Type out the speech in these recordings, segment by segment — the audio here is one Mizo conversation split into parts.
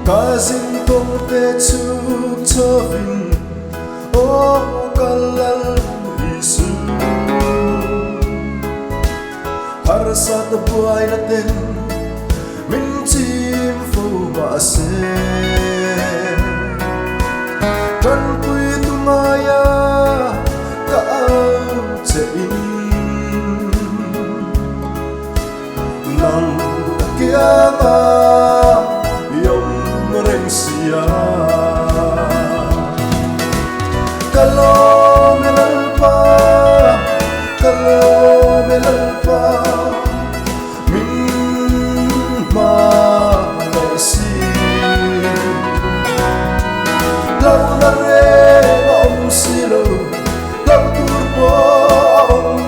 Ka zin kawng te chhuk chhovin aw ka lal Isu. Harsat buaina ten min chim fo mahse Tanpui tungaia ka au che in. Nang ka kianga yom reng sia. Ka lawm e Lalpa, ka lawm e Lalpa, min hma leh si. Lau na reng a awm si lo, lau tur pawh a awm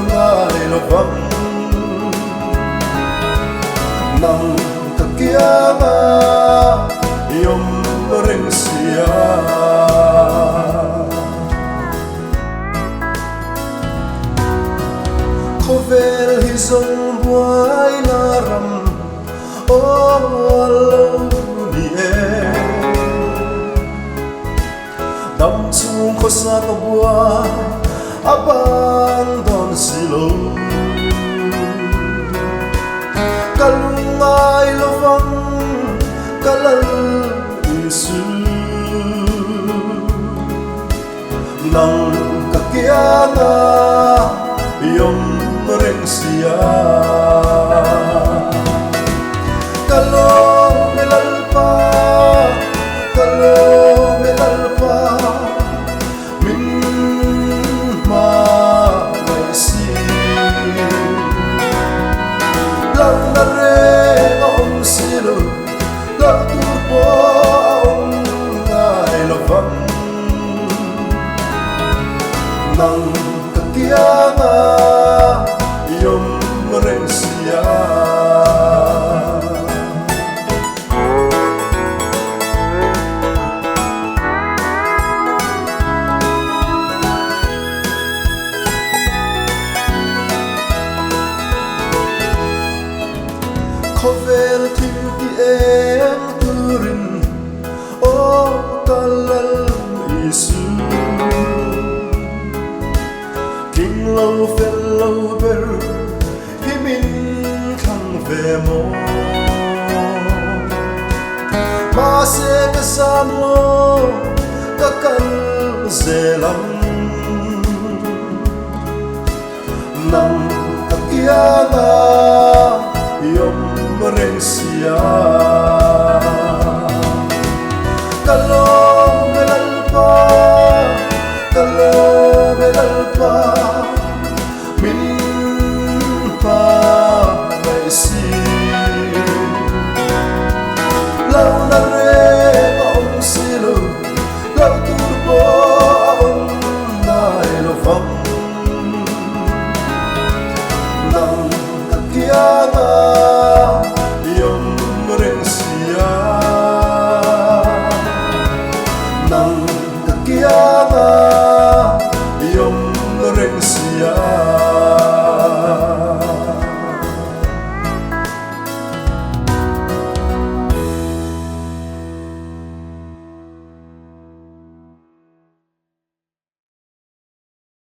ngai lo vang. Nang ka kianga yom reng sia. Khawvel hi zawng buai la ram aw lo ni e. Dam chung khawsa ka buai a bang dawn si lo. Ka lungngai lovang ka lal Isu. Nang ka kianga yom reng sia. Ka lawm e Lalpa, ka lawm e Lalpa, min hma ngaih si. Lau na reng a awm si lo, lau tur pawh a awm ngai lo vang. Nang ka kianga yom reng sia. Khawvel thil ti eng turin aw ka lal Isu. Tling lo fel lo ber hi min thlang ve maw. Mahse ka zam lo, ka kal zel ang. Nang ka kianga yom reng sia.